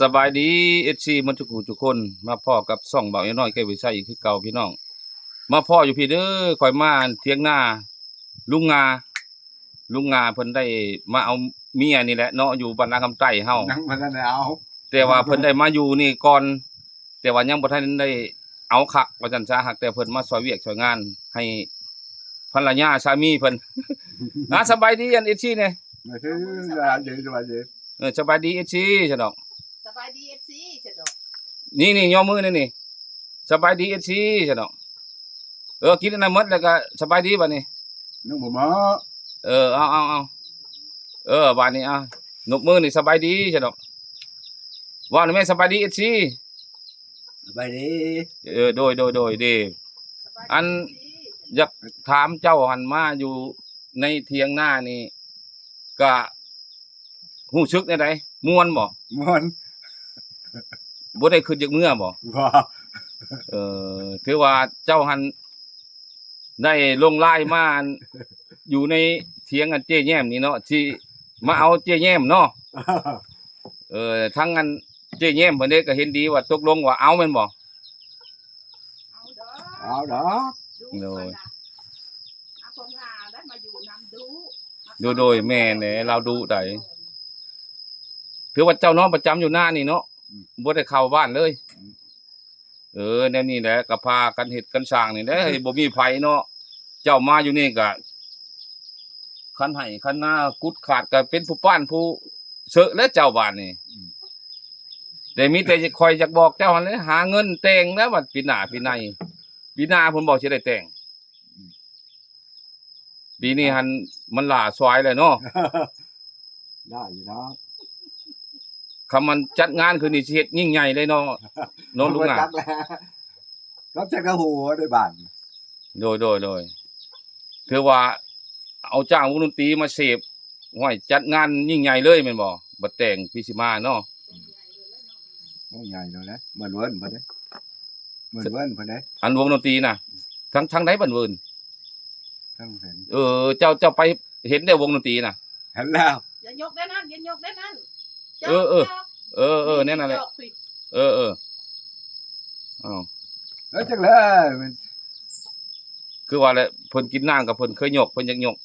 ສະບາຍດີ ເອັຟຊີ ໝົດທຸກຜູ້ທຸກຄົນ ມາພໍ້ກັບຊ່ອງບ່າວນ້ອຍ ແກ້ວວິໄຊ ຄືເກົ່າພີ່ນ້ອງ. ມາພໍ້ຢູ່ພີ້ເດີ ຂ້ອຍມາຖຽງນາລຸງງາ ລຸງງາເພິ່ນໄດ້ມາເອົາເມຍນີ້ແຫຼະເນາະ ຢູ່ບ້ານນາຄຳໃຕ້ເຮົາ ຍັງບໍ່ທັນໄດ້ເອົາ ແຕ່ວ່າເພິ່ນໄດ້ມາຢູ່ນີ້ກ່ອນ ແຕ່ວ່າຍັງບໍ່ທັນໄດ້ເອົາຄັກວ່າຊັ້ນຊະ ຫາກແຕ່ເພິ່ນມາຊ່ອຍວຽກຊ່ອຍງານໃຫ້ພັນລະຍາສາມີເພິ່ນ. ອ່າ ສະບາຍດີອັນ ເອັຟຊີ ແດ່. ສະບາຍດີ ສະບາຍດີ ເອີ ສະບາຍດີ ເອັຟຊີ ຊະດອກ. ສະບາຍດີ ເອັຟຊີ ຊະດອກ. ນີ້ໆ ຍໍມືນີ້ນີ້ ສະບາຍດີ ເອັຟຊີ ຊະດອກ. ເອີ ກິນອັນນັ້ນໝົດແລ້ວກໍສະບາຍດີບາດນີ້. ຍັງບໍ່ມາ. ເອີ ເອົາໆໆ ເອີ ບາດນີ້ ອ່າ ນົບມືນີ້ ສະບາຍດີ ຊະດອກ. ເວົ້າໜ່ອຍແມ່ ສະບາຍດີ ເອັຟຊີ. ສະບາຍດີ. ເອີ ໂດຍໆໆ ເດ້. ອັນ ຢາກຖາມເຈົ້າຫັ້ນ ມາຢູ່ໃນຖຽງນານີ້ ກະຮູ້ສຶກແນວໃດ? ມ່ວນບໍ່? ມ່ວນ. ບໍ່ໄດ້ຄິດຢາກເມືອບໍ່? ບໍ່. ເອີ ຖືວ່າເຈົ້າຫັ້ນ ໄດ້ລົງລາຍມາ ອັນ ຢູ່ໃນຖຽງອັນເຈ້ແຍ້ມນີ້ເນາະ ຊິມາເອົາເຈ້ແຍ້ມເນາະ. ເອີ ທາງອັນເຈ້ແຍ້ມເພິ່ນເດ້ ກໍເຫັນດີວ່າຕົກລົງວ່າເອົາແມ່ນບໍ່? ເອົາດອກ ເອົາດອກ. ໂດຍ ເອົາພວກລາວໄດ້ມາຢູ່ນຳດຸ. ໂດຍໆ ແມ່ນແຫຼະ ລາວດຸໃດ. ຖືວ່າເຈົ້ານອນປະຈຳຢູ່ນານີ້ເນາະ? ອືມ ບໍ່ໄດ້ເຂົ້າບ້ານເລີຍ? ອືມ. ເອີ ແນວນີ້ແຫຼະ ກໍພາກັນເຮັດກັນສ້າງນີ້ແຫຼະ ບໍ່ມີໃຜເນາະ. ເຈົ້າມາຢູ່ນີ້ກໍ ຄັນໄຮ່ຄັນນາກຸດຂາດ ກໍເປັນຜູ້ປ້ານຜູ້ເຊາະແຫຼະເຈົ້າບາດນີ້. ອືມ ແຕ່ມີແຕ່ຂ້ອຍຢາກບອກເຈົ້າຫັ້ນແຫຼະ ຫາເງິນແຕ່ງແລ້ວ ບັດປີໜ້າປີໃນ ປີໜ້າພຸ້ນບໍ່ຊິໄດ້ແຕ່ງ. ອືມ ປີນີ້ຫັ້ນມັນຫຼ້າຊວາຍແລ້ວເນາະ. ໄດ້ຢູ່ເນາະ ຄັນມັນຈັດງານຄືນີ້ຊິເຮັດຍິ່ງໃຫຍ່ເລີຍເນາະ ເນາະລຸງນາ. ຈັກແລ້ວ ກໍຈັກກະໂຫໄດ້ບາດ. ໂດຍໆໆ ຖືວ່າເອົາຈ້າງວົງດົນຕີມາເສບ ຫ້ວຍ ຈັດງານຍິ່ງໃຫຍ່ເລີຍແມ່ນບໍ່? ບັດແຕ່ງປີຊິມາເນາະ. ວງໃຫຍ່ໂລດແຫຼະ ບ້ານເວີນເພິ່ນເດ້ ບ້ານເວີນເພິ່ນເດ້. ອັນວົງດົນຕີນະ ທາງ ທາງໃດບ້ານເວີນ? ທາງເຫັນ. ເອີ ເຈົ້າ ເຈົ້າໄປເຫັນແລ້ວວົງດົນຕີນະ? ເຫັນແລ້ວ. ຢ່າຍົກໄດ້ນັ້ນ ຢ່າຍົກໄດ້ນັ້ນ. ເອີ ເອີ ເອີ ເອີ ແນວນັ້ນແຫຼະ. ເອີ ເອີ ເອົາ ເອີ ຈັກແລ້ວ ຄືວ່າແຫຼະ ເພິ່ນກິນນ້ຳກໍເພິ່ນເຄີຍຍົກ ເພິ່ນຢາກຍົກ.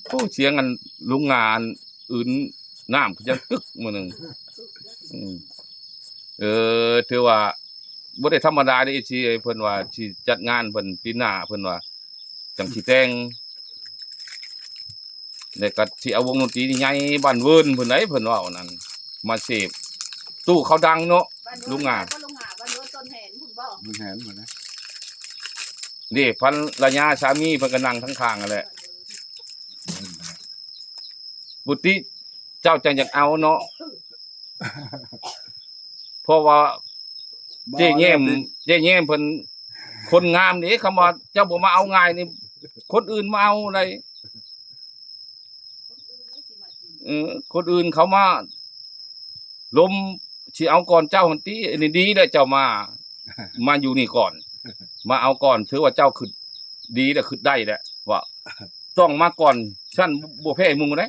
ໂອ້ ສຽງອັນລຸງງາອັນອື່ນນ້ຳຄືຈັງຕຶກມື້ໜຶ່ງ. ອືມ ເອີ ຖືວ່າບໍ່ໄດ້ທຳມະດາເດ້ ເອັຟຊີ ເພິ່ນວ່າຊິຈັດງານເພິ່ນປີໜ້າ ເພິ່ນວ່າຈັ່ງຊິແຕ່ງ ແລ້ວກໍຊິເອົາວົງດົນຕີໃຫຍ່ບ້ານເວີນເພິ່ນໃດ ເພິ່ນເວົ້ານັ້ນ ມາເສບ ຕູ້ເຂົາດັງເນາະ ບ້ານເວີນ ລຸງງາ. ບ້ານເວີນຕົ້ນແຫນພຸ້ນບໍ່? ຕົ້ນແຫນພຸ້ນນະ. ນີ້ພັນລະຍາສາມີເພິ່ນກໍນັ່ງຂ້າງໆຫັ້ນແຫຼະ. ບຸຕິເຈົ້າຈັ່ງຢາກເອົາເນາະ ເພາະວ່າເຈ້ແຍ້ມ ເຈ້ແຍ້ມເພິ່ນຄົນງາມເດ້. ຄຳວ່າເຈົ້າບໍ່ມາເອົາງ່າຍນີ້ ຄົນອື່ນມາເອົາໄດ້. ເອີ ຄົນອື່ນເຂົາມາລົມຊິເອົາກ່ອນເຈົ້າຫັ້ນຕິ. ອັນນີ້ດີແລ້ວເຈົ້າມາ ມາຢູ່ນີ້ກ່ອນ ມາເອົາກ່ອນ ຖືວ່າເຈົ້າຄິດດີແລ້ວ ຄິດໄດ້ແລ້ວວ່າຕ້ອງມາກ່ອນ ຊັ້ນບໍ່ແພ້ໝູ່ໃດ.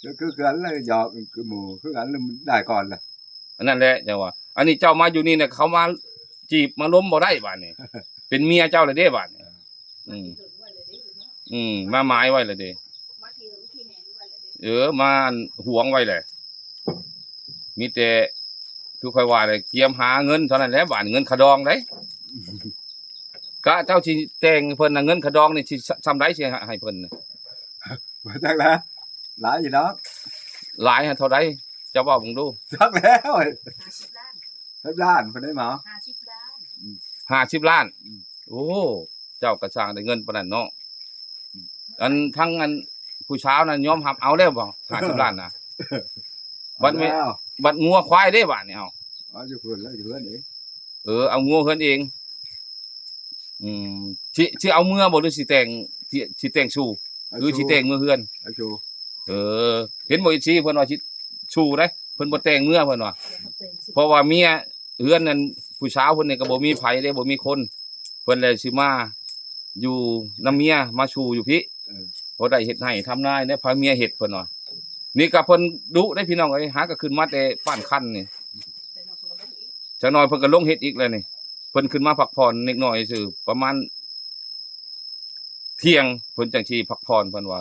ກໍຄືກັນແຫຼະ ຢອກຄືໝູ່ຄືກັນ ໄດ້ກ່ອນລະ. ອັນນັ້ນແຫຼະ ຈັ່ງວ່າ ອັນນີ້ເຈົ້າມາຢູ່ນີ້ນະ ເຂົາມາຈີບມາລົມບໍ່ໄດ້ບາດນີ້ ເປັນເມຍເຈົ້າແລ້ວເດ້ບາດນີ້. ອືມ ອືມ ມາໝາຍໄວ້ແລ້ວເດ້. ເອີ ມາຫວງໄວ້ແຫຼະ. ມີແຕ່ຄືຂ້ອຍວ່າແຫຼະ ກຽມຫາເງິນເທົ່ານັ້ນແຫຼະ ບາດເງິນຄ່າດອງໃດ. ກະເຈົ້າຊິແຕ່ງເພິ່ນນະ ເງິນຄ່າດອງນີ້ຊິ ຊ່ຳໃດຊິໃຫ້ເພິ່ນນະ? ບໍ່ຈັກແຫຼະ ຫຼາຍຢູ່ດອກ. ຫຼາຍຫັ້ນເທົ່າໃດ? ເຈົ້າເວົ້າເບິ່ງດູ. ຈັກແລ້ວ ຫ້າສິບລ້ານ ຫ້າສິບລ້ານເພິ່ນໄດ້ມາ ຫ້າສິບລ້ານ. ອືມ ຫ້າສິບລ້ານ. ອືມ ໂອ້ ເຈົ້າກໍຊ່າງໄດ້ເງິນປານນັ້ນເນາະ. ອັນທັງອັນຜູ້ສາວນັ້ນຍອມຮັບເອົາແລ້ວບໍ່ ຫ້າສິບລ້ານນະ? ບັດແມ່ນ ເອົາແລ້ວ ບັດງົວຄວາຍເດ້ບາດນີ້ ເອົາ ເອົາຢູ່ເພິ່ນແລ້ວ ຢູ່ເຮືອນເອງ. ເອີ ເອົາງົວເຮືອນເອງ. ອືມ ຊິ ຊິເອົາເມືອບໍ່ ຫຼືຊິແຕ່ງ ຊິ ຊິແຕ່ງສູ່ ເອົາ ຫຼືຊິແຕ່ງເມືອເຮືອນ? ເອົາສູ່. ເອີ ເຫັນບໍ່ ເອັຟຊີ ເພິ່ນວ່າຊິສູ່ໄດ໋ ເພິ່ນບໍ່ແຕ່ງເມືອ ເພິ່ນວ່າ ເພາະວ່າເມຍ ເຮືອນນັ້ນ ຜູ້ສາວເພິ່ນນີ້ກໍບໍ່ມີໃຜເດ້ ບໍ່ມີຄົນ ເພິ່ນແຫຼະຊິມາຢູ່ນຳເມຍ ມາສູ່ຢູ່ພີ້. ເອີ ພໍໄດ້ເຮັດໄຮ່ທຳນາແດ່ ພາເມຍເຮັດ ເພິ່ນວ່າ. ນີ້ກໍເພິ່ນດຸເດ້ພີ່ນ້ອງເອີຍ ຫາກໍຂຶ້ນມາແຕ່ປ້ານຄັນນີ້ ຈັກໜ່ອຍເພິ່ນກໍລົງເຮັດອີກແລ້ວນີ້. ເພິ່ນຂຶ້ນມາພັກຜ່ອນເລັກນ້ອຍຊື່ ປະມານທ່ຽງເພິ່ນຈັ່ງຊິພັກຜ່ອນ ເພິ່ນວ່າ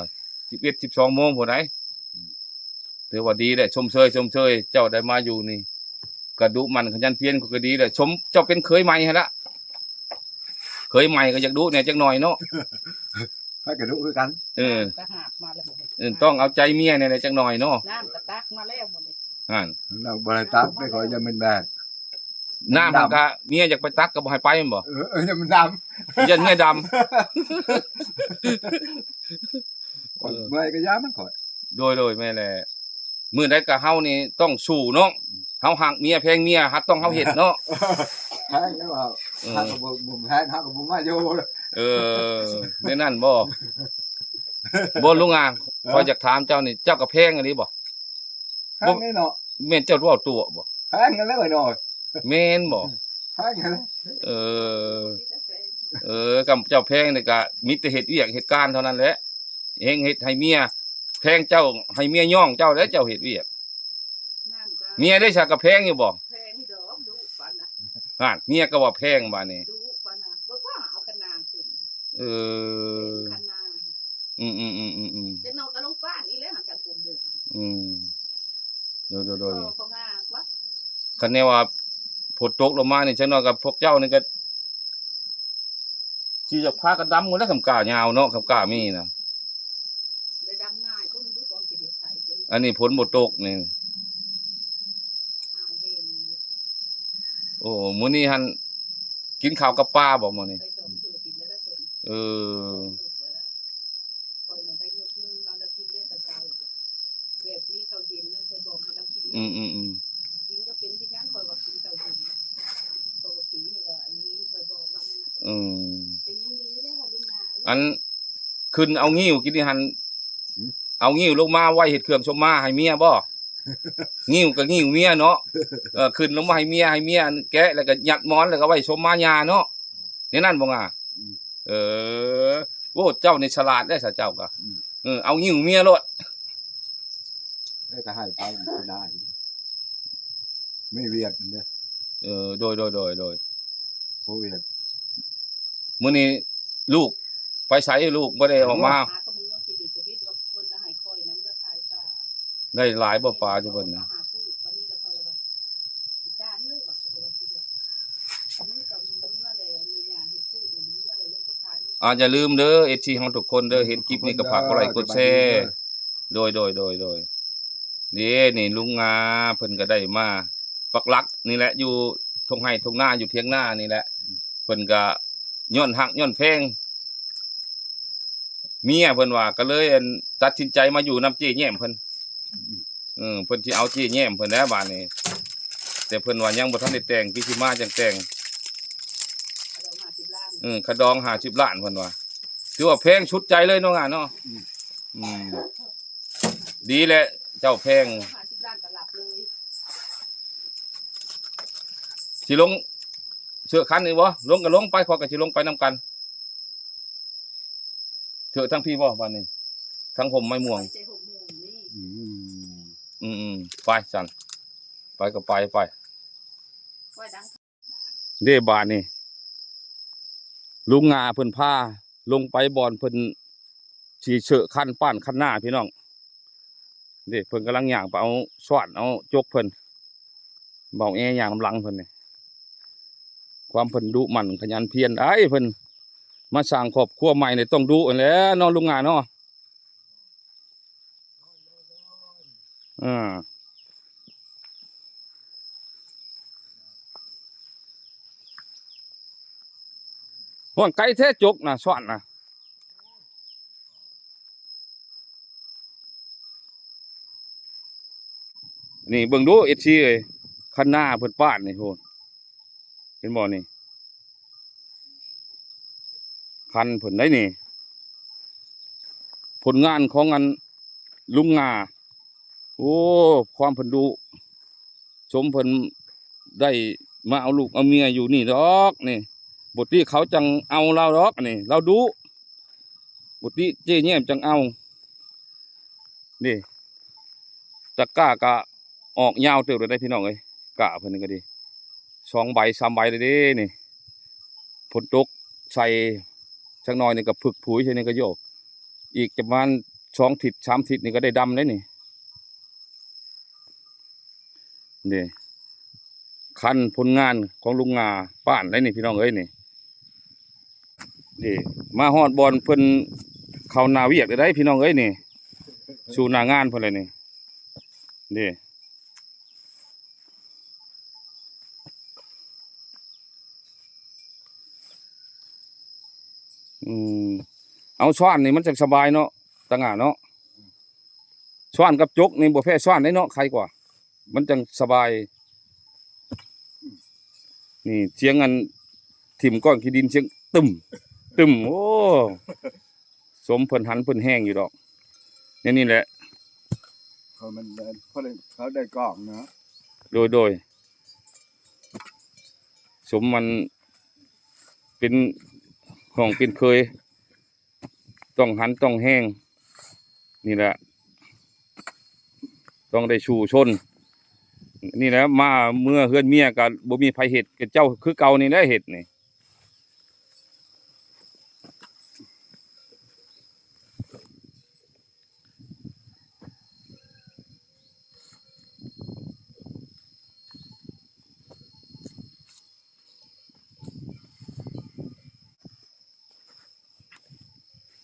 ສິບເອັດ ສິບສອງໂມງພຸ້ນໃດ໋. ອືມ ຖືວ່າດີແຫຼະ ຊົມເຊີຍ ຊົມເຊີຍ ເຈົ້າໄດ້ມາຢູ່ນີ້ ກະດຸໝັ່ນຂະຫຍັນພຽນ ກໍ ກໍດີແຫຼະ. ຊົມເຈົ້າເປັນເຂີຍໃໝ່ຫັ້ນລະ ເຂີຍໃໝ່ກໍຢາກດຸແດ່ຈັກໜ່ອຍເນາະ. ໃຜກໍດຸຄືກັນ. ເອີ ກະຫາບມາແລ້ວ ເອີ ຕ້ອງເອົາໃຈເມຍແດ່ຈັກໜ່ອຍເນາະ. ນ້ຳກໍຕັກມາແລ້ວໝົດນີ້ ຫັ້ນ ນ້ຳບໍ່ໄດ້ຕັກໄດ້ ຂ້ອຍຢ້ານມັນແບດ ນ້ຳມັນກໍເມຍຢາກໄປຕັກກໍບໍ່ໃຫ້ໄປແມ່ນບໍ່? ເອີ ເອີ ຢ້ານມັນດຳ ຢ້ານເມຍດຳ. ຂ້ອຍເມື່ອຍກໍຢ່າມັນຂ້ອຍ. ໂດຍ ໂດຍ ແມ່ນແຫຼະ ມື້ໃດກໍເຮົານີ້ຕ້ອງສູ້ເນາະ. ເຮົາຮັກເມຍແພງເມຍ ຮັກຕ້ອງເຮົາເຮັດເນາະ. ແພງແລ້ວ ເອີ ເຮົາກໍບໍ່ ບໍ່ແພງ ເຮົາກໍບໍ່ມາຢູ່. ເອີ ແນວນັ້ນບໍ່? ບໍ່ ລຸງອາ ເອີ ຂ້ອຍຢາກຖາມເຈົ້ານີ້ ເຈົ້າກໍແພງອີ່ຫຼີບໍ່? ແພງແນ່ເນາະ. ແມ່ນເຈົ້າເວົ້າຕົວະບໍ່? ແພງນັ້ນແຫຼະເອີຍເນາະ. ແມ່ນບໍ່? ແພງນັ້ນແຫຼະ. ເອີ ເອີ ຄຳເຈົ້າແພງນີ້ກະມີແຕ່ເຮັດວຽກເຮັດການເທົ່ານັ້ນແຫຼະ ແຮ່ງເຮັດໃຫ້ເມຍແພງເຈົ້າ ໃຫ້ເມຍຍ້ອງເຈົ້າແຫຼະ ເຈົ້າເຮັດວຽກ. ເມຍເດ້ຊະ ກະແພງຢູ່ບໍ່? ແພງດອກ ດຸປານນະ. ຫັ້ນ ເມຍກໍວ່າແພງບາດນີ້ ດຸປານນະ. ເບິ່ງວ່າເອົາຄັນນາຂຶ້ນ ເອີ ຄັນນາ. ອືມໆໆໆໆ ຈັກໜ່ອຍກໍລົງປານອີກແລ້ວ ຫັ້ນຈັກກົມໝູ່. ອືມ ໂດຍໆໆ ຄັນແນວວ່າຝົນຕົກລົງມານີ້ ຈັກໜ່ອຍກໍພວກເຈົ້ານີ້ກໍຊິຢາກພາກັນດຳໝົດແລ້ວ ຄຳກ້າຍາວເນາະ ຄຳກ້າມີນະ. ໄດ້ດຳງ່າຍ ຄົນບໍ່ຕ້ອງຊິເຮັດໄຖຈົນ ອັນນີ້ຝົນບໍ່ຕົກນີ້ ຫາເຫັນ. ໂອ້ ມື້ນີ້ຫັ້ນກິນເຂົ້າກັບປາບໍ່ມື້ນີ້? ໄດ້ສອງເທື່ອກິນແລ້ວໄດ້ເພິ່ນ. ເອີ ສອງຍົກແລ້ວ ຂ້ອຍນັ້ນໄດ້ຍົກໜຶ່ງ ລາວໄດ້ກິນແລ້ວແຕ່ເຊົ້າ ແບບມີເຂົ້າເຢັນນະ ຂ້ອຍບອກໃຫ້ລາວກິນ. ອືມໆໆ ກິນກໍເປັນ ເປັນຫຍັງ ຂ້ອຍວ່າກິນເຂົ້າເຢັນ ປົກກະຕິນີ້ລະ ອັນນີ້ຂ້ອຍບອກລາວນັ້ນນະ. ອືມ ເປັນຫຍັງດີແລ້ວວ່າລຸງນາ. ອັນ ຂຶ້ນເອົາງິ້ວກິນນີ້ຫັ້ນ ຫືມ ເອົາງິ້ວລົງມາໄວ້ເຮັດເຄື່ອງຊົມມາໃຫ້ເມຍບໍ່? ງິ້ວກໍງິ້ວເມຍເນາະ. ເອີ ຂຶ້ນລົງມາໃຫ້ເມຍ ໃຫ້ເມຍແກະ ແລ້ວກໍຍັດໝອນ ແລ້ວກໍໄວ້ຊົມມາຍ່າເນາະ. ແນວນັ້ນບໍ່ງາ? ອືມ ເອີ ໂອ້ ເຈົ້ານີ້ສະຫຼາດເດ້ສະເຈົ້າກໍ. ອືມ ເອີ ເອົາງິ້ວເມຍໂລດ. ແລ້ວກໍໃຫ້ໄປໄດ້ ມີວຽກເດ້. ເອີ ໂດຍໆໆໆ ໂຄວິດ ມື້ນີ້ລູກໄປໃສ? ລູກບໍ່ໄດ້ອອກມາ. ໄດ້ຫຼາຍບໍ່ປາຢູ່ເພິ່ນນະ? ອ່າ ຢ່າລືມເດີ ເອັຟຊີ ເຮົາທຸກຄົນເດີ ເຫັນຄລິບນີ້ກໍຝາກກົດໄລ້ກົດແຊ. ໂດຍໆໆໆ ນີ້ ນີ້ລຸງງາເພິ່ນກໍໄດ້ມາປັກຫຼັກນີ້ແຫຼະ ຢູ່ທົ່ງໄຮ່ທົ່ງນາ ຢູ່ຖຽງນານີ້ແຫຼະ. ເພິ່ນກໍຍ້ອນຮັກຍ້ອນແພງເມຍ ເພິ່ນວ່າ ກໍເລີຍ ອັນ ຕັດສິນໃຈມາຢູ່ນຳເຈ້ແຍ້ມເພິ່ນ. ເອີ ເພິ່ນຊິເອົາເຈ້ແຍ້ມເພິ່ນແຫຼະບາດນີ້ ແຕ່ເພິ່ນວ່າຍັງບໍ່ທັນໄດ້ແຕ່ງ ປີຊິມາຈັ່ງແຕ່ງ. ເອີ ຄ່າດອງຫ້າສິບລ້ານ ເພິ່ນວ່າ ຖືວ່າແພງສຸດໃຈເລີຍເນາະ ງາເນາະ. ອືມ ອືມ ດີແຫຼະ ເຈົ້າແພງ ຫ້າສິບລ້ານກໍລັບເລີຍ. ຊິລົງເຊາະຄັນນີ້ບໍ່? ລົງກໍລົງໄປ ຂ້ອຍກໍຊິລົງໄປນຳກັນ. ເຊາະທາງພີ້ບໍ່ບາດນີ້? ທາງຮົ່ມໄມ້ມ່ວງ. ອືມ ອືມໆ ໄປຊັ້ນ ໄປກໍໄປ ໄປ. ເດ້ ບາດນີ້ລຸງງາເພິ່ນພາລົງໄປບ່ອນເພິ່ນຊິເຊາະຄັນປ້ານຄັນນາພີ່ນ້ອງ. ເດ້ ເພິ່ນກຳລັງຍ່າງໄປເອົາຊ້ອນເອົາຈົກເພິ່ນ ເບົາແອຍ່າງນຳຫຼັງເພິ່ນນີ້. ຄວາມເພິ່ນດຸໝັ່ນຂະຫຍັນພຽນໄດ໋ ເພິ່ນມາສ້າງຄອບຄົວໃໝ່ນີ້ຕ້ອງດຸຫັ້ນແຫຼະເນາະ ລຸງງາເນາະ. ເອີ ຫ້ອງໄກແທ້ຈົກນະ ຊ້ອນນະ. ນີ້ເບິ່ງດູ ເອັຟຊີ ເອີຍ ຄັນນາເພິ່ນປາດນີ້ ໂຫ ເຫັນບໍ່ນີ້? ຄັນເພິ່ນໄດ໋ນີ້ ຜົນງານຂອງອັນລຸງງາ. ໂອ້ ຄວາມເພິ່ນດຸ ສົມເພິ່ນໄດ້ມາເອົາລູກເອົາເມຍຢູ່ນີ້ດອກນີ້. ບໍ່ຕິເຂົາຈັ່ງເອົາລາວດອກນີ້ ລາວດຸ. ບໍ່ຕິເຈ້ແຍ້ມຈັ່ງເອົາ. ນີ້ ຕະກ້າກະອອກຍາວເຕີບແລ້ວເດ້ພີ່ນ້ອງເອີຍ. ກ້າເພິ່ນນີ້ກະດີ ສອງໃບສາມໃບແລ້ວເດ້ນີ້. ຝົນຕົກໃສ່ຈັກໜ່ອຍນີ້ກະຜຶກຜຸຍໃສ່ນີ້ກະໂຍກ ອີກຈະປະມານສອງທິດສາມທິດນີ້ກະໄດ້ດຳແລ້ວນີ້. ນີ້ ຄັນຜົນງານຂອງລຸງງາປ້ານໄດ໋ນີ້ພີ່ນ້ອງເອີຍນີ້. ນີ້ ມາຮອດບ່ອນເພິ່ນເຂົ້າໜ້າວຽກແລ້ວໄດ໋ພີ່ນ້ອງເອີຍນີ້ ສູ່ໜ້າງານເພິ່ນແລ້ວນີ້. ນີ້ ອືມ ເອົາຊ້ອນນີ້ມັນຈັ່ງສະບາຍເນາະ ຕາງາເນາະ. ຊ້ອນກັບຈົກນີ້ບໍ່ແພ້ຊ້ອນເດ້ເນາະ ໄຄກວ່າ ມັນຈັ່ງສະບາຍ. ນີ້ສຽງອັນຖິ້ມກ້ອນຂີ້ດິນ ສຽງຕຶ້ມ ຕຶ້ມ. ໂອ້ ສົມເພິ່ນຫັນເພິ່ນແຮງຢູ່ດອກ ແນວນີ້ແຫຼະ. ເພາະມັນໄດ້ ເພາະໄດ້ ເຂົາໄດ້ກ້ອງເນາະ. ໂດຍ ໂດຍ ສົມມັນເປັນຫ້ອງເປັນເຄີຍ ຕ້ອງຫັນຕ້ອງແຮງ ນີ້ແຫຼະ ຕ້ອງໄດ້ສູ້ຊົນ. ນີ້ແຫຼະ ມາເມືອເຮືອນເມຍກະບໍ່ມີໃຜເຮັດ ກະເຈົ້າຄືເກົ່ານີ້ແຫຼະເຮັດນີ້.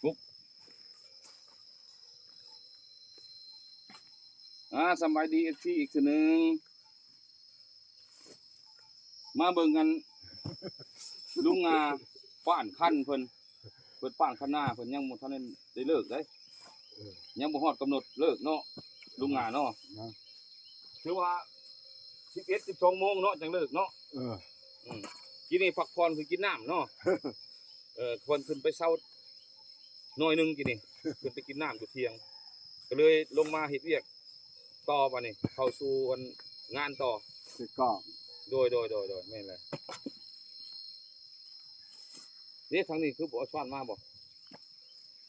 ປຸບ ອາ ສະບາຍດີ ເອັຟຊີ ອີກເທື່ອໜຶ່ງ. ມາເບິ່ງອັນ ລຸງງາປ້ານຄັນເພິ່ນ ເພິ່ນປ້ານຄັນນາ ເພິ່ນຍັງບໍ່ທັນໄດ້ເລີກເດ້ ເອີ ຍັງບໍ່ຮອດກຳນົດເລີກເນາະ ລຸງງາເນາະ. ນະ ຖືວ່າສິບເອັດ ສິບສອງໂມງເນາະ ຈັ່ງເລີກເນາະ. ເອີ ອືມ ກິນນີ້ພັກຜ່ອນຄືກິນນ້ຳເນາະ. ເອີ ເພິ່ນຂຶ້ນໄປເຊົາໜ້ອຍໜຶ່ງກີ້ນີ້ ຂຶ້ນໄປກິນນ້ຳຢູ່ທ່ຽງ ກະເລີຍລົງມາເຮັດວຽກຕໍ່. ບາດນີ້ເຂົ້າສູ່ອັນງານຕໍ່ ຖືກຕ້ອງ. ໂດຍ ໂດຍ ໂດຍ ໂດຍ ແມ່ນແຫຼະ. ເດ້ ທາງນີ້ຄືບໍ່ເອົາຊ້ອນມາບໍ່?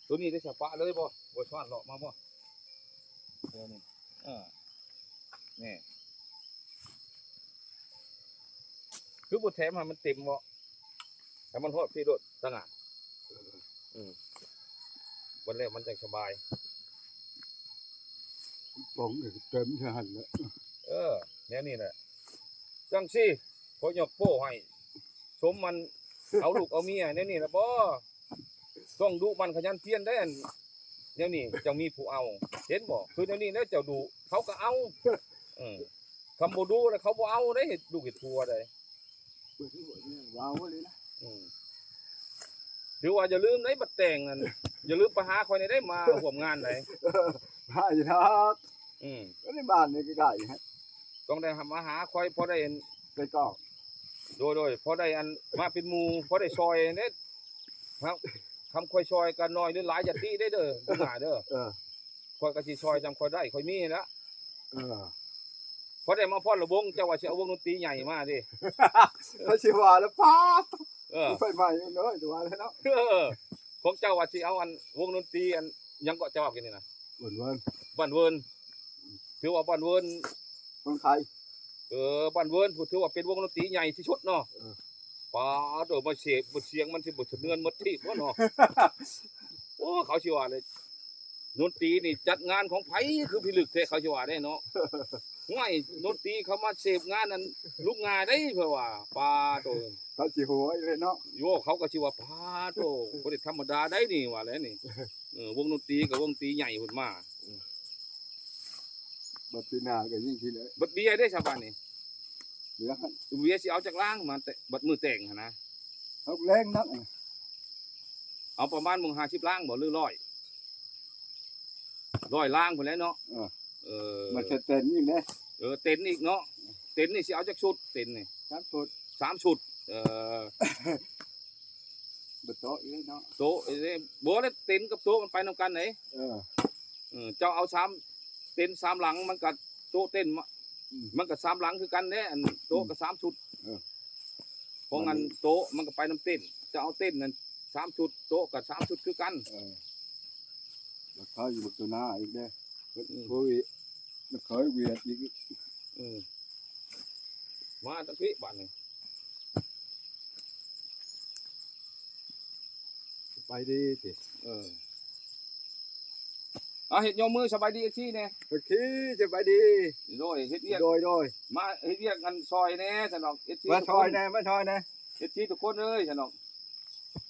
ໂຕນີ້ໄດ້ສະປະເລີຍບໍ່? ບໍ່ຊ້ອນເລາະມາບໍ່? ແຖວນີ້ ເອີ ແນ່ ຄືບໍ່ແຖມໃຫ້ມັນເຕັມບໍ່? ໃຫ້ມັນຮອດພີ້ໂລດຕາງານ. ອືມ ບັດແລ້ວມັນຈັ່ງສະບາຍ ປ່ອງເຕັມຫັ້ນແຫຼະ. ເອີ ແນວນີ້ແຫຼະ ຈັ່ງຊີ້ ຂ້ອຍຍົກໂປ້ໃຫ້ ສົມມັນເອົາລູກເອົາເມຍແນວນີ້ລະບໍ? ຕ້ອງດຸໝັ່ນຂະຫຍັນພຽນໄດ໋ ອັນ ແນວນີ້ຈັ່ງມີຜູ້ເອົາ ເຫັນບໍ່? ຄືແນວນີ້ແຫຼະ ເຈົ້າດຸ ເຂົາກະເອົາ. ເອີ ຄັນບໍ່ດຸແລ້ວເຂົາບໍ່ເອົາໄດ໋ ເຮັດລູກເຮັດຜົວໄດ໋. ເວົ້າເລີຍນະ. ອືມ ຖືວ່າຢ່າລືມໄດ໋ ບັດແຕ່ງນັ້ນ ຢ່າລືມໄປຫາຂ້ອຍແດ່ໄດ໋ ມາຮ່ວມງານໄດ໋. ມາຢູ່ດອກ. ອືມ ກໍໃນບ້ານນີ້ໃກ້ໆ ຕ້ອງໄດ້ມາຫາຂ້ອຍ ພໍໄດ້ ໄປກອກ. ໂດຍໆ ພໍໄດ້ອັນ ມາເປັນໝູ່ ພໍໄດ້ຊ່ອຍແດ່. ຄັນຂ້ອຍຊ່ອຍກໍໜ້ອຍຫຼືຫຼາຍຢ່າຕິໄດ້ເດີ ເດີໜ້າເດີ. ເອີ ຂ້ອຍກໍຊິຊ່ອຍສ່ຳຂ້ອຍໄດ້ຂ້ອຍມີຫັ້ນລະ. ເອີ ພໍໄດ້ມາຟ້ອນລະວົງ ເຈົ້າວ່າຊິເອົາວົງດົນຕີໃຫຍ່ມາເດ້. ເຂົາຊິວ່າລະປາດ. ເອີ ໄຟໄໝ້ເນາະ ຊິວ່າແລ້ວເນາະ. ເອີ ພວກເຈົ້າວ່າຊິເອົາອັນວົງດົນຕີອັນຫຍັງເກາະ ເຈົ້າວ່າກິນນີ້ນະ ບ້ານເວີນ ບ້ານເວີນ ຖືວ່າບ້ານເວີນ ເມືອງໄທ. ເອີ ບ້ານເວີນ ຖືວ່າເປັນວົງດົນຕີໃຫຍ່ທີ່ສຸດເນາະ. ເອີ ປາດໂທ້ ມາເສບ ສຽງມັນຊິບໍ່ສະເໜືອນໝົດທີ່ບໍ່ເນາະ. ໂອ້ ເຂົາຊິວ່າເລີຍ ດົນຕີນີ້ຈັດງານຂອງໃຜຄືພິລຶກແທ້ ເຂົາຊິວ່າເດ້ເນາະ. ຫ້ວຍ ດົນຕີເຂົາມາເສບງານນັ້ນ ລຸງງາໄດ້ ເພິ່ນວ່າ ປາດໂທ້ ເຂົາຊິຫົວອີກເລີຍເນາະ. ໂຍ ເຂົາກໍຊິວ່າ ປາດໂທ້ ບໍ່ໄດ້ທຳມະດາໄດ໋ນີ້ ວ່າແລ້ວນີ້. ເອີ ວົງດົນຕີກໍວົງຕີໃຫຍ່ເພິ່ນມາ. ບັດປີໜ້າກໍຍິ່ງຊິເລີຍ ບັດເບຍເດ້ຊາວບ້ານນີ້. ເບຍ ເບຍຊິເອົາຈັກລັງມາແຕ່ ບັດມື້ແຕ່ງຫັ້ນນະ? ເອົາແລງນັກ ເອົາປະມານເບິ່ງຫ້າສິບລັງບໍ່ ຫຼືຮ້ອຍ ຮ້ອຍລັງພຸ້ນແຫຼະເນາະ. ເອີ ເອີ ມັນຈະເຕັນອີກເດ້. ເອີ ເຕັນອີກເນາະ. ເຕັນນີ້ຊິເອົາຈັກຊຸດ ເຕັນນີ້? ສາມຊຸດ ສາມຊຸດ. ເອີ ບໍ່ໂຕະອີກເນາະ ໂຕະອີກເດ້. ບໍ່ແລ້ວ ເຕັນກັບໂຕະມັນໄປນຳກັນເດ້. ເອີ ເອີ ເຈົ້າເອົາສາມ ເຕັນສາມຫຼັງ ມັນກະໂຕະເຕັນ ອືມ ມັນກະສາມຫຼັງຄືກັນເດ້. ອັນໂຕະ ອືມ ກະສາມຊຸດ. ເອີ ເພາະ ມັນ ອັນໂຕະມັນກະໄປນຳເຕັນ ເຈົ້າເອົາເຕັນນັ້ນສາມຊຸດ ໂຕະກະສາມຊຸດຄືກັນ. ເອີ ແລ້ວເຂົາຢູ່ບັກຕົວໜ້າອີກເດ້. ອືມ ໂອ້ຍ ເຄີຍຫວຽດອີກ. ເອີ ມາຕັ້ງພີ້ບາດນີ້. ສະບາຍດີຕິ? ເອີ ອາ ເຮັດຍົກມືສະບາຍດີເອັຟຊີແດ່. ໂອເຄ ສະບາຍດີ. ໂດຍ ເຮັດວຽກ ໂດຍ ໂດຍ ມາເຮັດວຽກກັນຊ່ອຍແດ່ຊັ້ນດອກ ເອັຟຊີ ມາຊ່ອຍແດ່ ມາຊ່ອຍແດ່ ເອັຟຊີທຸກຄົນເອີຍຊັ້ນດອກ.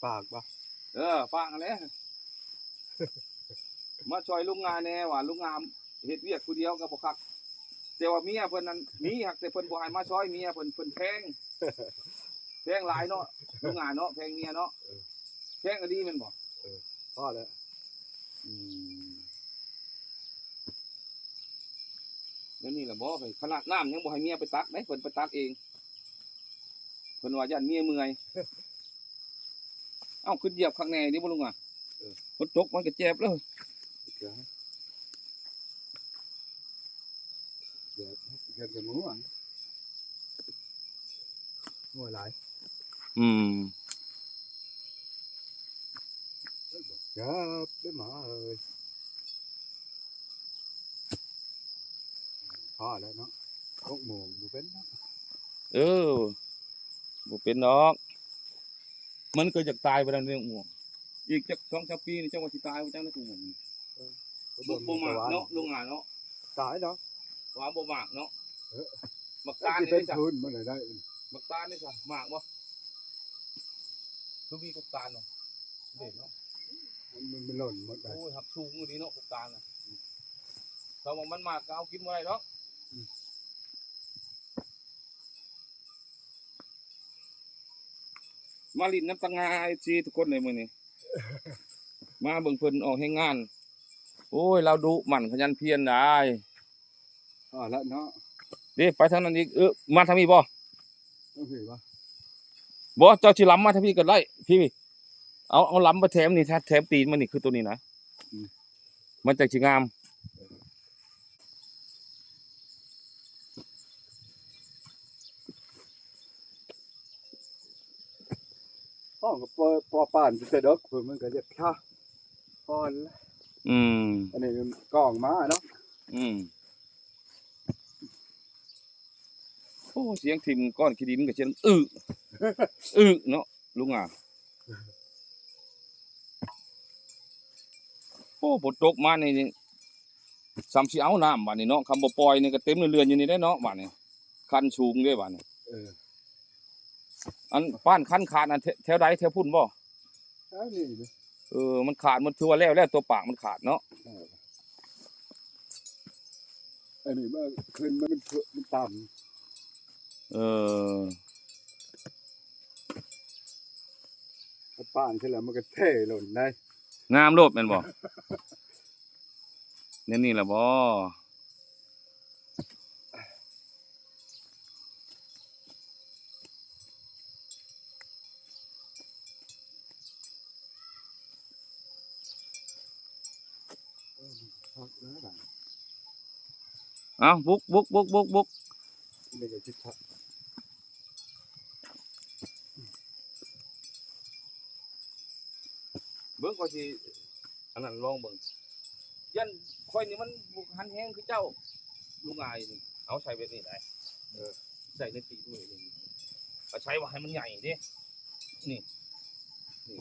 ຝາກບໍ່? ເອີ ຝາກຫັ້ນແຫຼະ ມາຊ່ອຍລຸງງາແດ່ ວ່າລຸງງາເຮັດວຽກຜູ້ດຽວກໍບໍ່ຄັກ. ແຕ່ວ່າເມຍເພິ່ນນັ້ນມີ ຫາກແຕ່ເພິ່ນບໍ່ໃຫ້ມາຊ່ອຍເມຍເພິ່ນ ເພິ່ນແພງ ແພງຫຼາຍເນາະ ລຸງງາເນາະ ແພງເມຍເນາະ. ເອີ ແພງອີ່ຫຼີແມ່ນບໍ່? ເອີ ພໍແລ້ວ. ອືມ ແນວນີ້ລະບໍ່ ຂະໜາດນ້ຳຍັງບໍ່ໃຫ້ເມຍໄປຕັກເດ້ ເພິ່ນໄປຕັກເອງ ເພິ່ນວ່າຢ້ານເມຍເມື່ອຍ. ເອົ້າ ຂຶ້ນຢຽບຄັກແນ່ເດ້ບໍ່ລຸງອະ? ເອີ ຝົນຕົກມັນກໍເຈັບແລ້ວ ຢຽບ ຢຽບໃສ່ໝູ ໝູຫຼາຍ. ອືມ ຢຽບໄດ້ໝາເອີຍ. ພໍແລ້ວເນາະ ຫົກໂມງບໍ່ເປັນເນາະ. ເອີ ບໍ່ເປັນດອກ ມັນກໍຢາກຕາຍໄປນຳເດ້ ງົວ ອີກຈັກສອງສາມປີນີ້ ຈັກວ່າຊິຕາຍບໍ່ຈັກນະ ງົວ. ເອີ ບໍ່ ບໍ່ໝາກເນາະ ລຸງອາເນາະ ຕາຍເນາະ ວ່າບໍ່ໝາກເນາະ. ເອີ ໝາກຕານນີ້ເດ້ ມັນໄດ້ ໝາກຕານນີ້ຊະ ໝາກບໍ່? ຄືມີກົກຕານເນາະ ເດ້ເນາະ ມັນ ມັນຫຼົ່ນໝົດ. ໂອ້ຍ ຮັກສູງອີ່ຫຼີເນາະ ກົກຕານນະ ຖ້າວ່າມັນໝາກກໍເອົາກິນບໍ່ໄດ້ດອກ. ອືມ ມາຫຼິ້ນນຳຕາງາ ເອັຟຊີ ທຸກຄົນເລີຍມື້ນີ້ ມາເບິ່ງເພິ່ນອອກແຮງງານ. ໂອ້ຍ ລາວດຸໝັ່ນຂະຫຍັນພຽນໄດ໋. ພໍແລ້ວເນາະ ເດ້ ໄປທາງນັ້ນອີກ. ເອີ ມາທາງນີ້ບໍ່? ໂອເຄບໍ່? ບໍ່ ເຈົ້າຊິລຳມາທາງພີ້ກໍໄດ້ ພີ້ ເອົາ ເອົາລຳໄປແຖມນີ້ ແຖມຕີນມັນນີ້ ຄືໂຕນີ້ນະ. ອືມ ມັນຈັ່ງຊິງາມ. ຫ້ອງກໍພໍປານແຕ່ດອກ ມັນກໍຢາກຊາ ອ່ອນ. ອືມ ອັນນີ້ກ້ອງມາເນາະ. ອືມ ໂອ້ ສຽງຖິ້ມກ້ອນຂີ້ດິນກໍສຽງອຶ ອຶເນາະ ລຸງອາ. ໂອ້ ຝົນຕົກມານີ້ ສ່ຳຊິເອົານ້ຳບາດນີ້ເນາະ ຄັນບໍ່ປ່ອຍນີ້ກໍເຕັມເຮືອນຢູ່ນີ້ແຫຼະເນາະ ບາດນີ້ ຄັນສູງເດ້ບາດນີ້. ເອີ ອັນປ້ານຄັນຂາດນັ້ນ ແຖວໃດ ແຖວພຸ້ນບໍ່? ແຖວນີ້ເດ້. ເອີ ມັນຂາດ ມັນຖືວ່າແລ້ວ ແລ້ວຕົວປາກມັນຂາດເນາະ. ເອີ ອັນນີ້ມັນຂຶ້ນ ມັນ ມັນຕ່ຳ. ເອີ ປານຊິແລ້ວ ມັນກໍເທລົງໄດ້ ງາມໂລດແມ່ນບໍ່? ແນວນີ້ລະບໍ່? ເອົ້າ ບຸກ ບຸກ ບຸກ ບຸກ ບຸກ. ເບິ່ງ ຂ້ອຍຊິອັນນັ້ນລອງເບິ່ງ ຢ້ານຂ້ອຍນີ້ມັນບໍ່ຫັນແຮງຄືເຈົ້າ ລຸງອາຍນີ້. ເອົາໃສ່ແບບນີ້ໄດ໋ ເອີ ໃສ່ໃນຕີນມືນີ້ ອາໄສວ່າໃຫ້ມັນໃຫຍ່ເດ້ ນີ້ ນີ້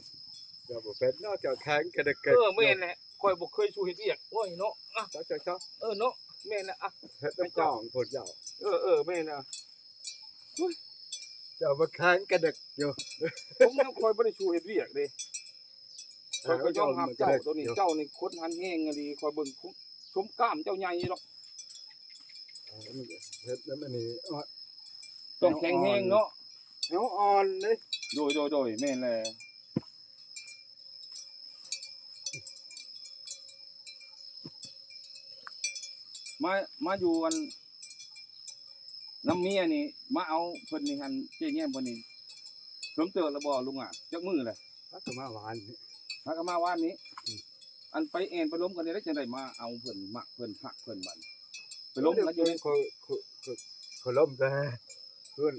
ເຈົ້າບໍ່ເປັນເນາະ ເຈົ້າແຂງກະເດິກ. ເອີ ແມ່ນແຫຼະ ຂ້ອຍບໍ່ເຄີຍສູ້ເຮັດວຽກ ໂອ້ຍເນາະ. ເຈົ້າ ເຈົ້າ ເຈົ້າ ເອີ ເນາະ ແມ່ນແຫຼະ ອະ ເຮັດນຳກ້ອງພຸ້ນເຈົ້າ. ເອີ ເອີ ແມ່ນແຫຼະ ອຸ້ຍ ເຈົ້າບໍ່ແຂງກະເດິກຢູ່. ຜົມນະ ຂ້ອຍບໍ່ໄດ້ສູ້ເຮັດວຽກເດ້ ເອີ ຂ້ອຍ ຂ້ອຍຍອມຮັບເຈົ້າ ໂຕນີ້ ເຈົ້ານີ້ຄົນຫັນແຮງອີ່ຫຼີ ຂ້ອຍເບິ່ງ ຊົມກ້າມເຈົ້າໃຫຍ່ດອກ. ເຮັດແລ້ວມັນນີ້ ຕ້ອງແຂງແຮງເນາະ ແອວອ່ອນເດ້. ໂດຍ ໂດຍ ໂດຍ ແມ່ນແຫຼະ. ມາ ມາຢູ່ອັນ ນຳເມຍນີ້ ມາເອົາເພິ່ນນີ້ຫັ້ນ ເຈ້ແຍ້ມເພິ່ນນີ້ ເຖິງເຕີບແລ້ວບໍ່ລຸງອາ? ຈັກມື້ແລ້ວ? ຫາກໍມາວານນີ້ ຫາກໍມາວານນີ້. ອືມ ອັນໄປແອ່ນໄປລົມກັນໄດ້ ຈັ່ງໄດ້ມາເອົາເພິ່ນ ມັກເພິ່ນ ຮັກເພິ່ນ ບາດນີ້ໄປລົມກັນຢູ່ໃນ ຂ້ອຍ ຂ້ອຍ ຂ້ອຍລົມແຕ່ພຸ້ນ.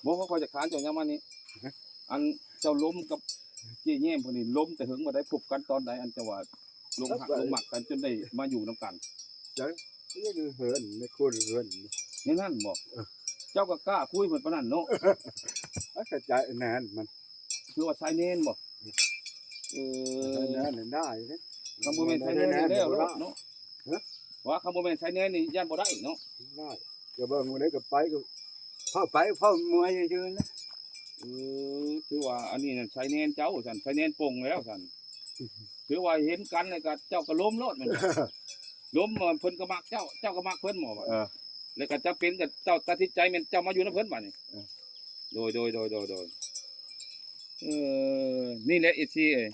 ບໍ່ ຂ້ອຍຢາກຖາມເຈົ້າຫຍັງມານີ້ ຮະ ອັນເຈົ້າລົມກັບເຈ້ແຍ້ມເພິ່ນນີ້ ລົມແຕ່ເຫິງບໍ່ໄດ້ ພົບກັນຕອນໃດ ອັນເຈົ້າວ່າຫຼົງຮັກຫຼົງມັກກັນຈົນໄດ້ມາຢູ່ນຳກັນ? ໃຈ ຢູ່ໃນເຮືອນ ໃນຄົວເຮືອນ ແນວນັ້ນບໍ? ເອີ ເຈົ້າກໍກ້າຄຸຍເພິ່ນປານນັ້ນເນາະ. ອາ ກະໃຈແໜ້ນມັນ ຄືວ່າຊາຍແໜ້ນບໍ? ເອີ ຊາຍແໜ້ນນີ້ໄດ້ເດ້. ຄັນບໍ່ແມ່ນຊາຍແໜ້ນນີ້ແລ້ວໂລດເນາະ. ຮະ? ວ່າຄັນບໍ່ແມ່ນຊາຍແໜ້ນນີ້ຢ້ານບໍ່ໄດ້ເນາະ. ໄດ້ ຈະເບິ່ງມື້ໃດກໍໄປ ກໍເຝົ້າໄປເຝົ້າເມື່ອຍຊື່ໆນະ. ເອີ ຖືວ່າອັນນີ້ນັ້ນຊາຍແໜ້ນເຈົ້າຊັ້ນ ຊາຍແໜ້ນປົງແລ້ວຊັ້ນ. ຖືວ່າເຫັນກັນແລ້ວກໍເຈົ້າກໍລົມໂລດແມ່ນບໍ່? ລົມ ເພິ່ນກໍມັກເຈົ້າ ເຈົ້າກໍມັກເພິ່ນບໍ? ເອີ ແລ້ວກໍຈຳເປັນກໍເຈົ້າຕັດສິນໃຈແມ່ນເຈົ້າມາຢູ່ນຳເພິ່ນບາດນີ້. ເອີ ໂດຍ ໂດຍ ໂດຍ ໂດຍ ໂດຍ. ເອີ ນີ້ແຫຼະ ເອຟຊີ ເອີຍ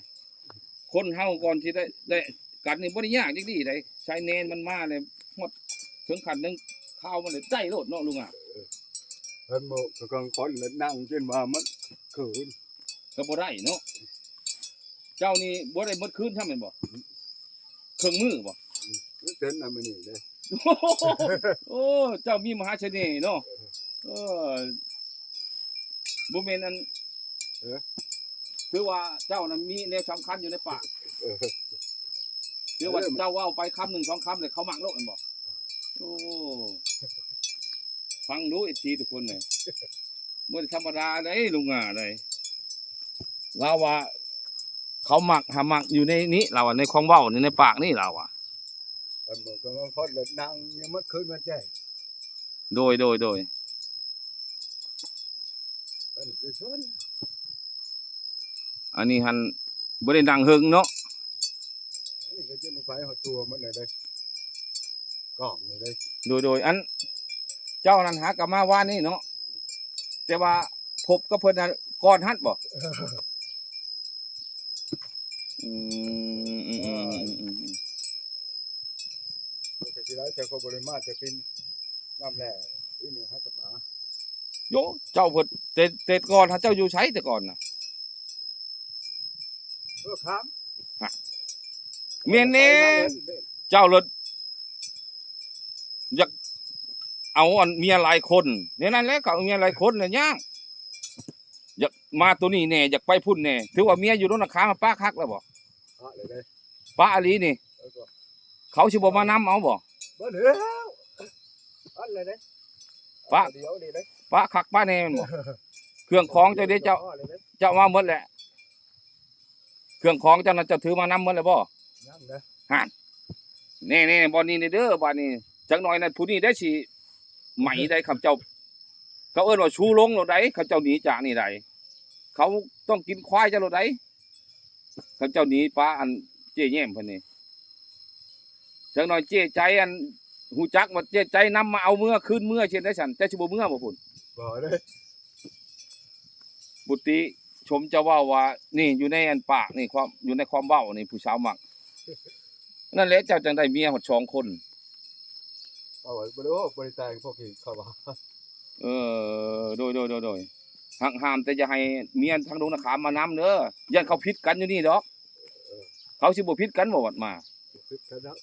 ຄົນເຮົາກ່ອນຊິໄດ້ ໄດ້ກັນນີ້ບໍ່ໄດ້ຍາກຈັກດີ້ໃດ. ຊາຍແໜ້ນມັນມາແລ້ວ ຮອດເຖິງຂັ້ນໜຶ່ງຄາວມັນໄດ້ໂລດເນາະລຸງອາ. ເອີ ເພິ່ນບໍ່ ກາງຄົນລະນັ່ງຈົນວ່າມັນຄືນ ກໍບໍ່ໄດ້ເນາະ. ເຈົ້ານີ້ບໍ່ໄດ້ໝົດຄືນຊ້ຳແມ່ນບໍ່? ເຄິ່ງມື້ບໍ? ອືມ ມັນເປັນອັນມື້ນີ້ເດ້. ໂອ້ ເຈົ້າມີມະຫາສະເໜ່ເນາະ. ເອີ ບໍ່ແມ່ນອັນ ເອີ ຖືວ່າເຈົ້ານັ້ນມີແນວສຳຄັນຢູ່ໃນປາກ. ເອີ ຖືວ່າເຈົ້າເວົ້າໄປຄຳໜຶ່ງສອງຄຳແລ້ວເຂົາມັກໂລດແມ່ນບໍ່? ໂອ້ ຟັງດູ ເອຟຊີ ທຸກຄົນເອີຍ ບໍ່ໄດ້ທຳມະດາເດ້ລຸງອາເດ້. ລາວວ່າເຂົາມັກ ຫາມັກຢູ່ໃນນີ້ ລາວວ່າໃນຄວາມເວົ້ານີ້ ໃນປາກນີ້ ລາວວ່າ. ເອີ ກໍບາງຄົນລະນັ່ງຍັງໝົດຄືນມາແຈ້ງ. ໂດຍ ໂດຍ ໂດຍ. ອັນນີ້ຫັ້ນບໍ່ໄດ້ນັ່ງເຫິງເນາະ. ອັນນີ້ກໍຈົນໄປຮອດທົ່ວໝົດແລ້ວເດ້ ກ້ອງນີ້ເດ້. ໂດຍ ໂດຍ. ອັນເຈົ້ານັ້ນຫາກໍມາວານນີ້ເນາະ ແຕ່ວ່າພົບກັບເພິ່ນຫັ້ນກ່ອນຫັ້ນບໍ? ອືມ ອືມ ອືມ ອືມ ອືມ ອືມ. ກໍຊິໄດ້ ແຕ່ກໍບໍ່ໄດ້ມາແຕ່ປີ ນ້ຳແລ້ ປີນີ້ຫາກໍມາ. ໂຢ ເຈົ້າເພິ່ນ ແຕ່ ແຕ່ກ່ອນຫາເຈົ້າຢູ່ໃສແຕ່ກ່ອນນະ? ເອີ ຄາມ ຮະ ແມ່ນແດ່. ເຈົ້າເລີດຢາກເອົາອັນເມຍຫຼາຍຄົນ ແນວນັ້ນແຫຼະ ເຂົາເອົາເມຍຫຼາຍຄົນແລ້ວຍາກ ຢາກມາໂຕນີ້ແດ່ ຢາກໄປພຸ້ນແດ່. ຖືວ່າເມຍຢູ່ດົງນາຂາມປະຄັກແລ້ວບໍ? ປະເລີຍເດ້ ປະອີ່ຫຼີນີ້. ເອີ ກໍ ເຂົາຊິບໍ່ມານຳເອົາບໍ? ບໍ່ແລ້ວ ອັນເລີຍເດ້ ປະ ດຽວນີ້ເດ້ ປະຄັກປະແນ່ແມ່ນບໍ? ເຄື່ອງຂອງເຈົ້າເດ້ ເຈົ້າ ເຈົ້າເອົາມາໝົດແຫຼະ. ເຄື່ອງຂອງເຈົ້ານັ້ນ ເຈົ້າຖືມານຳໝົດແລ້ວບໍ່? ຍັງເດ້. ຫັ້ນ ແນ່ໆ ບ່ອນນີ້ເດີ ບາດນີ້ ຈັກໜ້ອຍນັ້ນ ຜູ້ນີ້ໄດ້ຊິໄໝໄດ້ ຄຳເຈົ້າ ເຂົາເອີ້ນວ່າຊູລົງໂລດໃດ໋ ເຂົາເຈົ້າໜີຈາກນີ້ໃດ໋ ເຂົາຕ້ອງກິນຄວາຍເຈົ້າໂລດໃດ໋ ເຂົາເຈົ້າໜີປາອັນເຈ້ແຍ້ມເພິ່ນນີ້. ຈັກໜ້ອຍເຈ້ໃຈອັນ ຮູ້ຈັກວ່າເຈ້ໃຈນຳມາເອົາເມືອ ຄືນເມືອ ເຊັ່ນໃດຊັ້ນ ເຈົ້າຊິບໍ່ເມືອບໍ່ພຸ້ນ? ບໍ່ເດ້. ບຸຕິຊົມເຈົ້າເວົ້າວ່າ ນີ້ຢູ່ໃນອັນປາກນີ້ ຄວາມ ຢູ່ໃນຄວາມເວົ້ານີ້ ຜູ້ສາວມັກ ນັ້ນແຫຼະ ເຈົ້າຈັ່ງໄດ້ເມຍຮອດສອງຄົນ. ເອົາໄວ້ ບໍ່ໄດ້ເວົ້າ ບໍ່ໄດ້ແຕ່ງ ພວກນີ້ເຂົາວ່າ. ເອີ ໂດຍ ໂດຍ ໂດຍ ໂດຍ. ຫາກຫ້າມແຕ່ຢ່າໃຫ້ເມຍທາງດົງນາຂາມມານຳເດີ ຢ້ານເຂົາຜິດກັນຢູ່ນີ້ດອກ. ເອີ ເຂົາຊິບໍ່ຜິດກັນບໍ່ ບັດມາ? ບໍ່ຜິດກັນດອກ.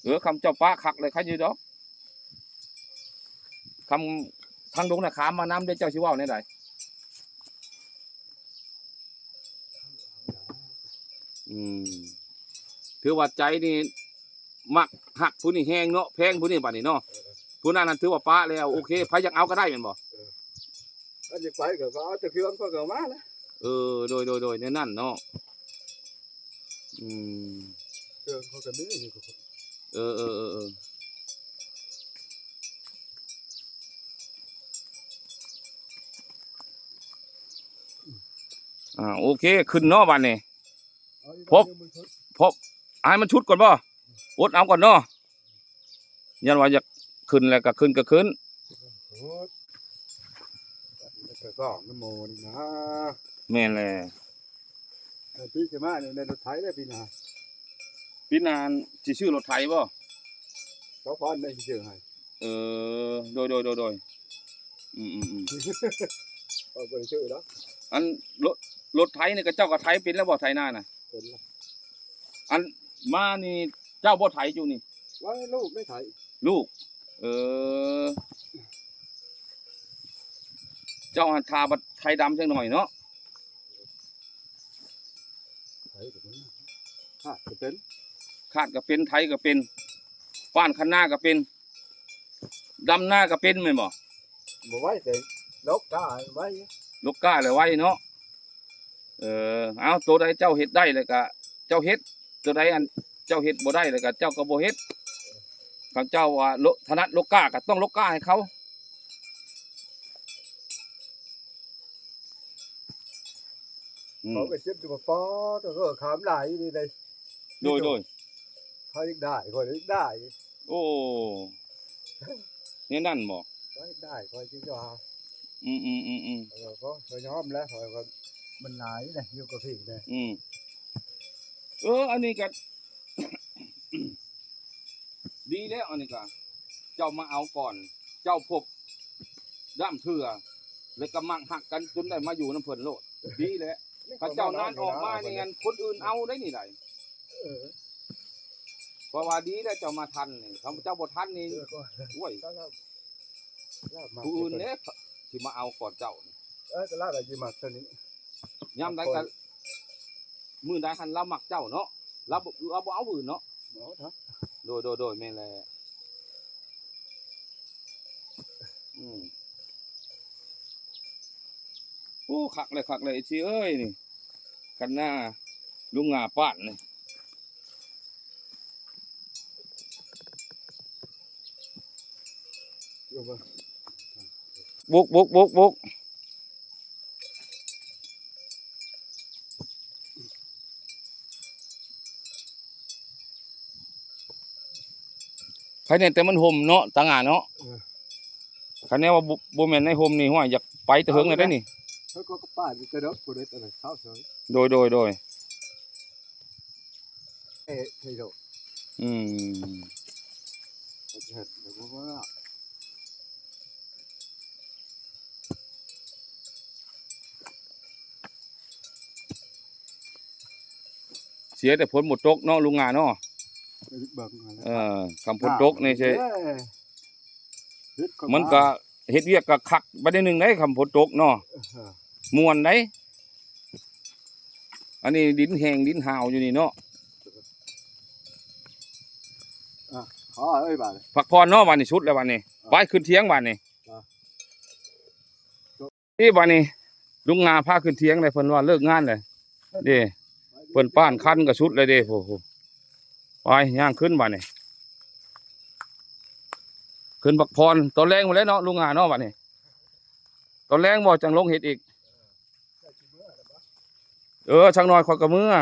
ເອີ ຄຳເຈົ້າປະຄັກເລີຍ ຄັນຢູ່ດອກ. ຄຳທາງດົງນາຂາມມານຳເດ້ ເຈົ້າຊິເວົ້າແນວໃດ? ອືມ ຖືວ່າໃຈນີ້ມັກຮັກຜູ້ນີ້ແຮງເນາະ ແພງຜູ້ນີ້ບາດນີ້ເນາະ. ເອີ ຜູ້ນັ້ນນັ້ນຖືວ່າປະແລ້ວ ໂອເຄ ໃຜຢາກເອົາກໍໄດ້ແມ່ນບໍ່? ເອີ ຄັນຢາກໄປກໍ ກໍເອົາແຕ່ເຄື່ອງ ຂ້ອຍກໍເອົາມາແຫຼະ. ເອີ ໂດຍ ໂດຍ ໂດຍ ແນວນັ້ນເນາະ. ອືມ ເຄື່ອງຂ້ອຍກໍມີຢູ່. ເອີ ເອີ ເອີ ເອີ ອ່າ ໂອເຄ ຂຶ້ນເນາະບາດນີ້. ເອົາ ພົບ ເອົາໃຫ້ມັນຊຸດ ພົບ ໃຫ້ມັນຊຸດກ່ອນບໍ່? ອົດເອົາກ່ອນເນາະ. ຢ້ານວ່າຢາກຂຶ້ນແລ້ວກໍຂຶ້ນກໍຂຶ້ນ. ໂອ້ຍ ມັນກໍກ້ອງນຳໝູ່ນີ້ນະ. ແມ່ນແຫຼະ. ແຕ່ປີຊິມານີ້ໄດ້ລົດໄຖແລ້ວປີໜ້າ. ປີໜ້າຊິຊື້ລົດໄຖບໍ່? ສອງພັນໄດ້ຊິຊື້ໃຫ້. ເອີ ໂດຍ ໂດຍ ໂດຍ ໂດຍ. ອືມ ອືມ ອືມ. ເອົາ ບໍ່ໄດ້ຊື້ດອກ. ອັນ ລົດ ລົດໄຖນີ້ ເຂົາເຈົ້າກໍໄຖເປັນແລ້ວບໍ່ ໄຖນານະ? ເປັນແລ້ວ. ອັນມານີ້ເຈົ້າບໍ່ໄຖຢູ່ນີ້? ວ່າລູກໄດ້ໄຖ. ລູກ ເອີ ເຈົ້າຫັ້ນຖ້າບັດໄຖດຳຈັກໜ້ອຍເນາະ. ໄຖກໍເປັນ ຄາດກໍເປັນ ຄາດກໍເປັນ ໄຖກໍເປັນ. ປ້ານຄັນນາກໍເປັນ ດຳນາກໍເປັນແມ່ນບໍ່? ບໍ່ໄວ ແຕ່ລົກກ້າໄວ ລົກກ້າແລ້ວໄວເນາະ. ເອີ ເອົາ ໂຕໃດເຈົ້າເຮັດໄດ້ແລ້ວກໍເຈົ້າເຮັດ ໂຕໃດອັນເຈົ້າເຮັດບໍ່ໄດ້ແລ້ວກໍເຈົ້າກໍບໍ່ເຮັດ. ຄັນເຈົ້າວ່າ ໂລ ຖະໜັດລົກກ້າກໍຕ້ອງລົກກ້າໃຫ້ເຂົາ. ອືມ ເຂົາກໍເຈັບຢູ່ ປອດ ເອີ ຂາມຫຼາຍນີ້ເດ້. ໂດຍ ໂດຍ ເຂົາຢາກໄດ້ ຂ້ອຍຢາກໄດ້. ໂອ້ ແນວນັ້ນບໍ່? ຂ້ອຍຢາກໄດ້ ຂ້ອຍຈຶ່ງວ່າ ອືມໆໆໆ ເອີ ກໍ ກໍຍອມແລ້ວ ຂ້ອຍກໍມັນຫຼາຍເດ້ ຢູ່ກັບພີ້ນະ. ອືມ ເອີ ອັນນີ້ກໍ ດີແລ້ວ ອັນນີ້ກໍເຈົ້າມາເອົາກ່ອນ ເຈົ້າພົບດ້າມເທື່ອ ແລ້ວກໍມັກຮັກກັນຈົນໄດ້ມາຢູ່ນຳເພິ່ນໂລດ ດີແລ້ວ. ເຂົາເຈົ້ານານອອກມານີ້ ອັນຄົນອື່ນເອົາໄດ້ນີ້ໄດ. ເອີ ເພາະວ່າດີແລ້ວເຈົ້າມາທັນນີ້ ຄັນເຈົ້າບໍ່ທັນນີ້ ເອີ ໂອ້ຍ ລາວ ລາວມັກ ຜູ້ອື່ນເດ້ຊິມາເອົາກ່ອນເຈົ້ານີ້. ເອີ ກໍລາວກໍຊິມັກຕົວນີ້ ຍາມໃດກໍ ມື້ໃດຫັ້ນລາວມັກເຈົ້າເນາະ ລາວບໍ່ ລາວບໍ່ເອົາຜູ້ອື່ນເນາະ. ໂດຍ ໂດຍ ໂດຍ ແມ່ນແຫຼະ. ອືມ ໂອ້ ຄັກເລີຍ ຄັກເລີຍ ເອັຟຊີເອີຍ ນີ້ ຄັນນາລຸງງາປ້ານນີ້. ບຸກ ບຸກ ບຸກ ບຸກ. ໃຄແນ່ແຕ່ມັນຮົ່ມເນາະ ຕາງາເນາະ. ເອີ ຄັນແນວວ່າບໍ່ ບໍ່ແມ່ນໃນຮົ່ມນີ້ ຫ້ວຍ ຢາກໄປແຕ່ເຫິງແລ້ວເດ້ນີ້. ເຂົາກໍປາດຢູ່ແຕ່ດອກ ບໍ່ໄດ້ຕະຫຼາດເຊົ້າເຊີຍ. ໂດຍ ໂດຍ ໂດຍ. ເອະ ໃຊ່ໂດ. ອືມ ເຮັດແລ້ວບໍ່ວ່າ ເສຍແຕ່ຝົນບໍ່ຕົກເນາະ ລຸງງາເນາະ. ເອີ ຄັນຝົນຕົກນີ້ຊິ ມັນກໍເຮັດວຽກກໍຄັກໄປໜ້ອຍໜຶ່ງເດ້ ຄັນຝົນຕົກເນາະ. ເອີ ມ່ວນເດ້. ອັນນີ້ດິນແຫ້ງດິນຫາວຢູ່ນີ້ເນາະ. ອ່ະ ພໍເອີຍ ບາດນີ້ ພັກຜ່ອນເນາະ ບາດນີ້ສຸດແລ້ວ ບາດນີ້ ອ່ະ ໄປຂຶ້ນຖຽງ ບາດນີ້. ອ່ະ ນີ້ ບາດນີ້ ລຸງງາພາຂຶ້ນຖຽງເລີຍ ເພິ່ນວ່າເລີກງານແລ້ວເດ້. ເພິ່ນປ້ານຄັນກໍສຸດແລ້ວເດ້. ໂອ້ໂຫ ໄປ ຍ່າງຂຶ້ນ ບາດນີ້ ຂຶ້ນພັກຜ່ອນ ຕອນແລງພຸ້ນແຫຼະເນາະ ລຸງງາເນາະ. ບາດນີ້ ຕອນແລງບໍ່ ຈັ່ງລົງເຮັດອີກ. ເອີ ຈັກໜ້ອຍຂ້ອຍກໍເມືອ.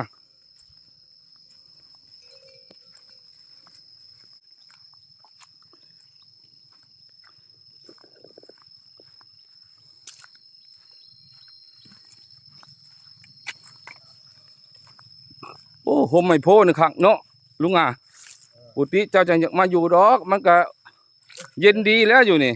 ໂອ້ ຮົ່ມໄມ້ໂພນີ້ຄັກເນາະ ລຸງອາ. ເອີ ປົກກະຕິເຈົ້າຈັ່ງຢາກມາຢູ່ດອກ ມັນກະເຢັນດີແລ້ວຢູ່ນີ້.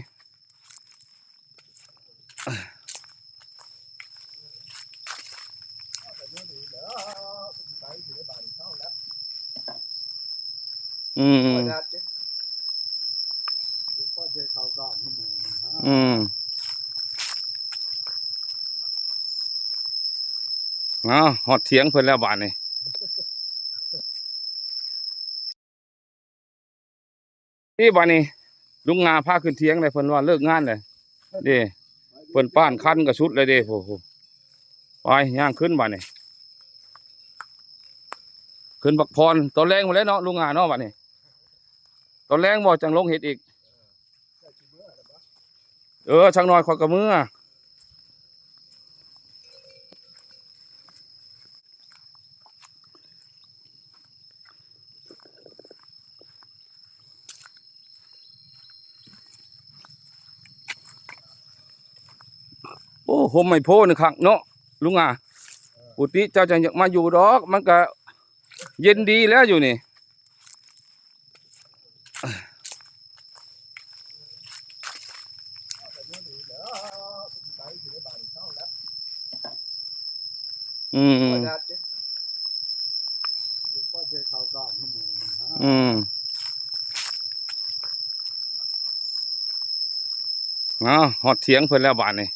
ອືມ ອືມ ເອົາ ຮອດຖຽງເພິ່ນແລ້ວບາດນີ້. ນີ້ບາດນີ້ ລຸງງາພາຂຶ້ນຖຽງເລີຍ ເພິ່ນວ່າເລີກງານແລ້ວເດ້. ເພິ່ນປ້ານຄັນກໍສຸດແລ້ວເດ້. ໂອ້ໂຫ ໄປ ຍ່າງຂຶ້ນບາດນີ້ ຂຶ້ນພັກຜ່ອນ ຕອນແລງພຸ້ນແຫຼະເນາະ ລຸງງາເນາະ. ບາດນີ້ ຕອນແລງບໍ່ ຈັ່ງລົງເຮັດອີກ. ເອີ ຈັກໜ້ອຍຂ້ອຍກໍເມືອ. ໂອ້ ຮົ່ມໄມ້ໂພນີ້ຄັກເນາະ ລຸງອາ. ເອີ ປົກກະຕິເຈົ້າຈັ່ງຢາກມາຢູ່ດອກ ມັນກະເຢັນດີແລ້ວຢູ່ນີ້. ອືມ ອືມ ອືມ ເອົາ ຮອດຖຽງເພິ່ນແລ້ວບາດນີ້.